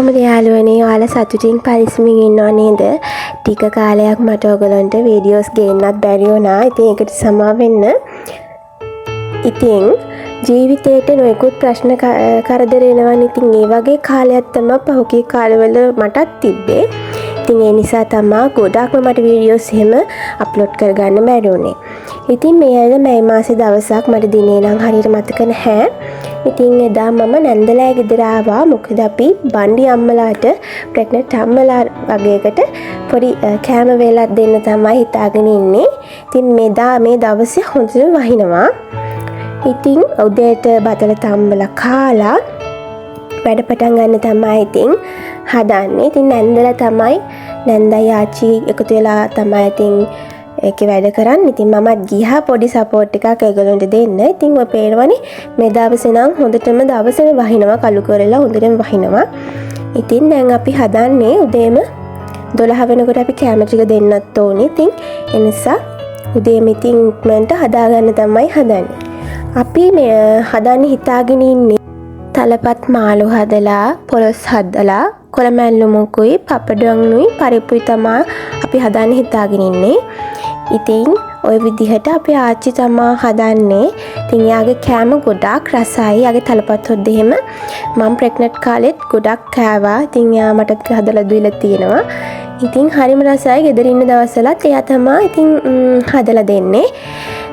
කොහොමද යාළුවනේ, ඔයාලා සතුටින් පරිස්සමින් ඉන්නව නේද? ටික කාලයක් මට ඔයගොල්ලන්ට වීඩියෝස් ගේන්නත් බැරි වුණා. ඉතින් ඒකට සමා වෙන්න. ඉතින් ජීවිතේට නොයෙකුත් ප්‍රශ්න කරදර එනවනේ. ඉතින් ඒ වගේ කාලයක් තමයි පහුගිය කාලවල මටත් තිබ්බේ. ඉතින් ඒ නිසා තමා ගොඩක්ම මට වීඩියෝස් එහෙම අප්ලෝඩ් කරගන්න බැරි වුණේ. ඉතින් මේ ඇවිල්ලා මැයි මාසේ දවසක්, මට දිනේ නම් හරියට මතක නැහැ. ඉතින් එදා මම නැන්දලා ගෙදර ආවා. මොකද අපි බණ්ඩි අම්මලාට, ප්‍රෙග්නන්ට් අම්මලා වගේකට පොඩි කෑම වේලක් දෙන්න තමයි හිතාගෙන ඉන්නේ. ඉතින් මෙදා මේ දවසේ හොඳටම වහිනවා. ඉතින් උදේට බතල තම්බලා කාලා වැඩ පටන් ගන්න තමයි ඉතින් හදන්නේ. ඉතින් නැන්දලා තමයි, නැන්දයි ආච්චි එකතු වෙලා තමයි ඉතින් ඒකේ වැඩ කරන්නේ. ඉතින් මමත් ගියා පොඩි සපෝට් එකක් ඒගොල්ලන්ට දෙන්න. ඉතින් ඔය පේනවනේ, මේ දවසේ නම් හොඳටම දවසම වහිනවා, කළු කරලා හොඳටම වහිනවා. ඉතින් දැන් අපි හදන්නේ උදේම 12 වෙනකොට අපි කෑම ටික දෙන්නත් ඕනේ. ඉතින් ඒ නිසා උදේම ඉතින් ඉක්මනට හදාගන්න තමයි හදන්නේ. අපි මේ හදන්න හිතාගෙන ඉන්නේ තලපත් මාළු හදලා, පොළොස් හදලා, කොළමැල්ලුමකුයි පපඩම්නුයි පරිප්පුයි තමා අපි හදන්න හිතාගෙන ඉන්නේ. ඉතින් ඔය විදිහට අපේ ආච්චි තමා හදන්නේ. ඉතින් එයාගේ කෑම ගොඩාක් රසයි. එයාගේ තලපත් හොද්ද එහෙම මම ප්‍රෙග්නන්ට් කාලෙත් ගොඩක් කෑවා. ඉතින් එයා මටත් හදලා දීලා තියෙනවා. ඉතින් හරිම රසයි. ගෙදර ඉන්න දවස්වලත් එයා තමා ඉතින් හදලා දෙන්නේ.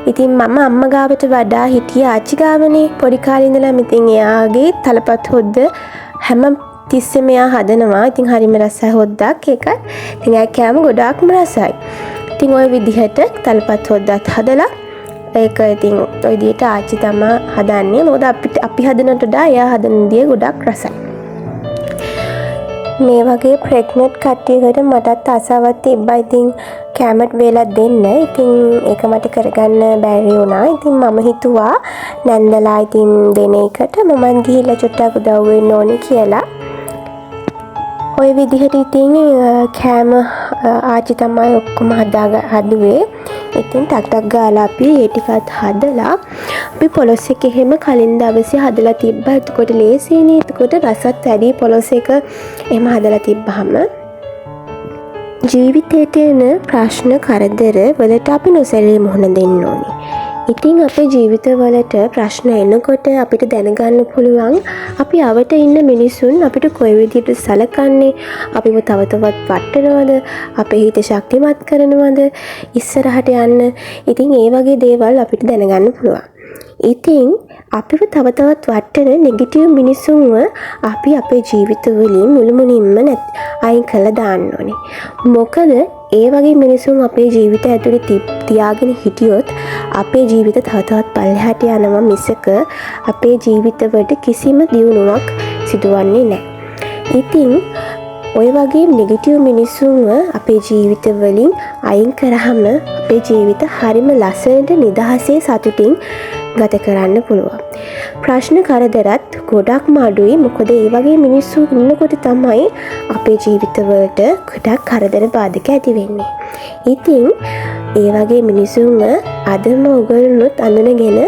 ඉතින් මම අම්මා ගාවට වඩා හිටියේ ආච්චි ගාවනේ පොඩි කාලේ ඉඳලම. ඉතින් එයාගේ තලපත් හොද්ද හැම තිස්සෙම එයා හදනවා. ඉතින් හරිම රසයි හොද්දක් ඒකත්. ඉතින් එයාගේ කෑම ගොඩාක්ම රසයි. ඉතින් ඔය විදිහට තලපත් හොද්දත් හදලා ඒක ඉතින් ඔය විදිහට ආච්චි තමා හදන්නේ. මොකද අපිට අපි හදනට වඩා එයා හදන විදිය ගොඩක් රසයි. මේ වගේ ප්‍රෙග්නන්ට් කට්ටියකට මටත් ආසාවක් තිබ්බා ඉතින් කෑමට වේලක් දෙන්න. ඉතින් ඒක මට කරගන්න බැරි වුණා. ඉතින් මම හිතුවා නැන්දලා ඉතින් දෙන එකට මමත් ගිහිල්ලා චුට්ටක් උදව් වෙන්න ඕනේ කියලා. ඔය විදිහට ඉතින් කෑම ආච්චි තමයි ඔක්කොම හදුවේ. ඉතින් ටක් ටක් ගාලා අපි ඒ ටිකත් හදලා, අපි පොළොස් එක එහෙම කලින් දවසේ හදලා තිබ්බා. එතකොට ලේසියිනේ. එතකොට රසත් වැඩි පොළොස් එක එහෙම හදලා තිබ්බහම. ජීවිතේට එන ප්‍රශ්න කරදර වලට අපි නොසැලී මුහුණ දෙන්න ඕනේ. ඉතින් අපේ ජීවිතවලට ප්‍රශ්න එනකොට අපිට දැනගන්න පුළුවන් අපි අවට ඉන්න මිනිසුන් අපිට කොයි විදිහට සලකන්නේ, අපිව තව තවත් වට්ටනවද, අපේ හිත ශක්තිමත් කරනවද ඉස්සරහට යන්න. ඉතින් ඒ වගේ දේවල් අපිට දැනගන්න පුළුවන්. ඉතින් අපිව තව තවත් වට්ටන නෙගටිව් මිනිසුන්ව අපි අපේ ජීවිතවලින් මුළුමනින්ම අයින් කරලා දාන්න ඕනේ. මොකද ඒ වගේ මිනිසුන් අපේ ජීවිත ඇතුලේ තියාගෙන හිටියොත් අපේ ජීවිත තව තවත් පල්ලෙහාට යනවා මිසක අපේ ජීවිතවලට කිසිම දියුණුවක් සිදුවන්නේ නැහැ. ඉතින් ඔය වගේ නෙගටිව් මිනිසුන්ව අපේ ජීවිත වලින් අයින් කරාම අපේ ජීවිත හරිම ලස්සනට නිදහසේ සතුටින් ගත කරන්න පුළුවන්. ප්‍රශ්න කරදරත් ගොඩක්ම අඩුයි. මොකද ඒ වගේ මිනිස්සු ඉන්නකොට තමයි අපේ ජීවිතවලට ගොඩක් කරදර බාධක ඇති වෙන්නේ. ඉතින් ඒ වගේ මිනිසුන්ව අදම ඔයගොල්ලොත් අඳුනගෙන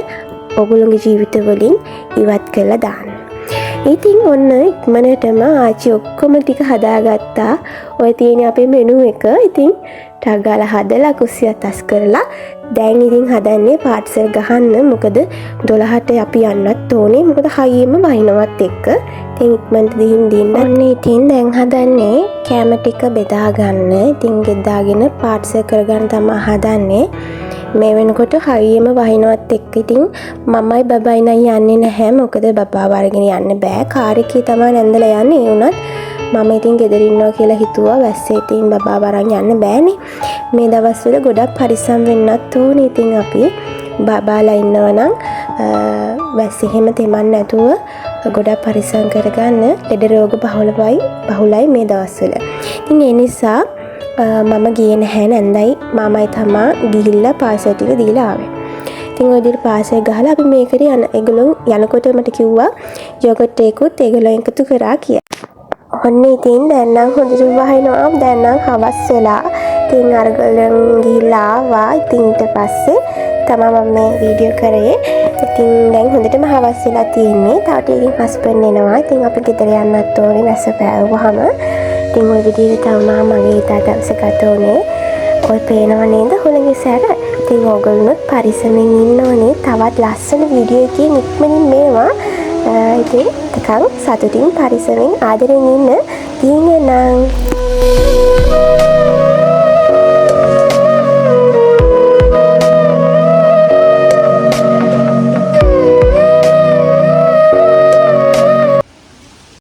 ඔගොල්ලොන්ගේ ජීවිත වලින් ඉවත් කරලා දාන්න. ඉතින් ඔන්න ඉක්මනටම ආච්චි ඔක්කොම ටික හදාගත්තා. ඔය තියෙන අපේ මෙනු එක. ඉතින් ටක් ගාලා හදලා කුස්සියත් අස් කරලා දැන් ඉතින් හදන්නේ පාර්සල් ගහන්න. මොකද 12ට අපි යන්නත් ඕනේ. මොකද හයියෙම වහිනවත් එක්ක. ඉතින් ඉක්මනට දිහින් දින්න. ඔන්න ඉතින් දැන් හදන්නේ කෑම ටික බෙදා ගන්න. ඉතින් බෙදාගෙන පාර්සල් කරගන්න තමයි හදන්නේ. මේ වෙනකොට හයියෙම වහිනවත් එක්ක ඉතින් මමයි බබයි නම් යන්නේ නැහැ. මොකද බබාව අරගෙන යන්න බෑ. කාර් එකේ තමයි නැන්දලා යන්නේ. ඒ වුණත් මම ඉතින් ගෙදර ඉන්නවා කියලා හිතුවා. වැස්සේ ඉතින් බබාව අරන් යන්න බෑනේ. මේ දවස්වල ගොඩක් පරිස්සම් වෙන්නත් ඕනේ. ඉතින් අපි බබාලා ඉන්නවා නම් වැස්සේ එහෙම තෙමන්න නැතුව ගොඩක් පරිස්සම් කරගන්න. ලෙඩ රෝග බහුලයි මේ දවස්වල. ඉතින් ඒ නිසා මම ගියේ නැහැ. නැන්දයි මාමයි තමා ගිහිල්ලා පාර්සල් ටික දීලා ආවේ. ඉතින් ඔය විදිහට පාර්සල් ගහලා අපි මේකට යන ඒගොල්ලෝ යනකොට මට කිව්වා යෝගට් එකකුත් ඒගොල්ලෝ එකතු කරා කියලා. ඔන්න ඉතින් දැන් නම් හොඳටම වහිනවා. දැන් නම් හවස් වෙලා. ඉතින් අරගොල්ලන් ගිහිල්ලා ආවා. ඉතින් ඊට පස්සේ තමා මම මේ වීඩියෝ කරේ. ඉතින් දැන් හොඳටම හවස් වෙලා තියෙන්නේ. තව ටිකකින් හස්බන්ඩ් එනවා. ඉතින් අපි ගෙදර යන්නත් ඕනේ වැස්ස පෑවුවහම. ඉතින් ඔය විදිහට තමයි මගේ එදා දවස ගත වුණේ. ඔය පේනව නේද හුළඟේ සැර? ඉතින් ඕගොල්ලොත් පරිස්සමෙන් ඉන්න ඕනේ. තවත් ලස්සන වීඩියෝ එකකින් ඉක්මනින් මේවා. ඉතින් එතකන් සතුටින්, පරිස්සමෙන්, ආදරෙන් ඉන්න. ගිහින් එන්නම්.